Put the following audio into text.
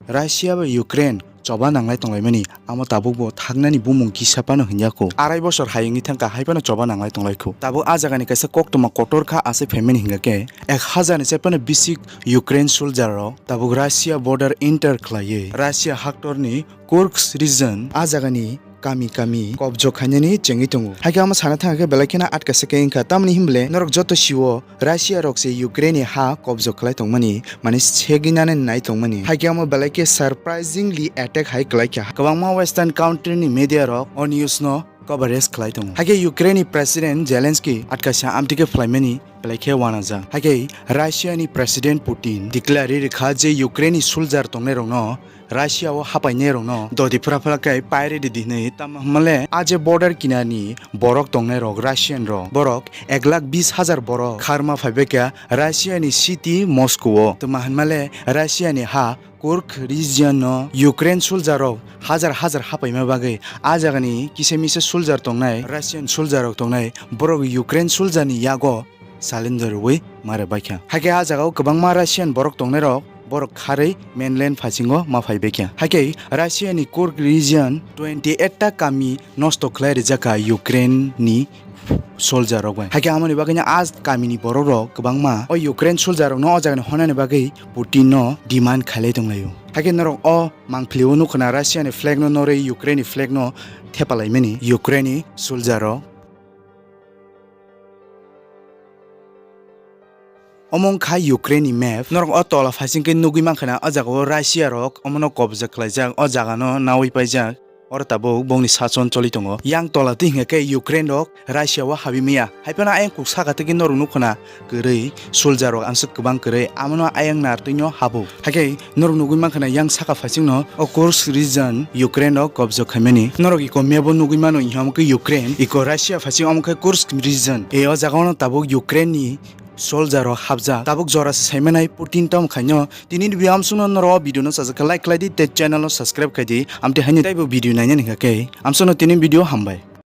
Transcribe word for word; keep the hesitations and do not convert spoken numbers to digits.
Russia bai Ukraine choba nanglai tonglaimani, amo tabukbo thaknani bumung kisa phano hinjakho. Arai bosor hai wngwi thangkha, hai phano choba nanglai tonglaikho. Tabuk a jagani kaisa koktwma kotor kha aswk phaimani hingkha khe, ek hazar ni se phano bisik Ukraine soldier rok tabuk Russia border enter khlaiwi Russia haktorni Kursk region a jagani kami kami kobjo khainani chengwi tongo. Haikhe omo sana thangkhe belai kheno atkasa khe wngkha, tamni hinble norok joto sio Russia rok se Ukraine ni ha kobjo khlai tongmani, mane segwi nani nai tongmani. Haikhe omo belai khe surprisingly attack hai khlai kha. Kwbangma Western country ni media rok o news no coverage khlai tongo. Haikhe Ukraine ni President Zelensky atkasa amtwi khe phlaimani belai khe wanajak. Haikhe Russia ni President Putin declare rikha je Ukraine ni soldier tongnai rokno Russia o hapainai rokno dodi phra phra khe pairidi di hinwi. Tamo hwnmale a je border kinani borok tongnai rok Russian rok, borok ek lakh bis hajar borok kharma phaibaikha Russia ni city Moscow o. Tamo hwnmale Russia ni ha Kursk region no Ukraine soldier rok hajar hajar hapaima bagwi a jagani kisa misa soldier tongnai, Russian soldier rok tongnai, borok Ukraine soldier ni yago surrender rwui ma rwbaikha. Haikhe a jagao kwbangma Russian borok tongnai rok borok kharwi mainland phasingo ma phaibaikha. Haikhe Russia ni Kursk region twenty eight ta kami nosto khlai rijak kha Ukraine ni soldier rok bai. Haikhe amoni bagwino a kamini borok rok kwbangma o Ukraine soldier rokno o jagani honani bagwi Putin no demand khailai tonglaio. Haikhe norok o mangpili o nukho na Russia ni flag no norwi Ukraine ni flag no thepalaimani Ukraine ni soldier rok. Omo wngkha Ukraine ni map. Norok o tola phaising khe nugwi mankha na, o jaga o Russia rok omono kobja khlaijak, o jaga no nawi paijak. Oro tabuk bongni sason choli tongo. Yang tola twi hingkha khe Ukraine rok Russia o habwi maya. Hai phano ayang kuk saka twi khe norok nukho na kwrwi soldier rok amswk kwbang kwrwi, amono ayang nartwi no habo. Haikhe norok nugwi mankha na yang saka phaising no o Kursk region Ukraine rok kobja khaimani. Norok iko map o nugwi mano, hingkha omo khe Ukraine, iko Russia phaising omo khe Kursk region. E o jaga o no tabuk Ukraine ni soldier rok hapjak. Tabuk jora se saimanai Putin tamo khaino. Tini ni video amsukno norok o video no sajak khe like khlai di tei channel no subscribe khai di. Amtwi haino teibo video nainani hingkha khe amsukno tini video hambai.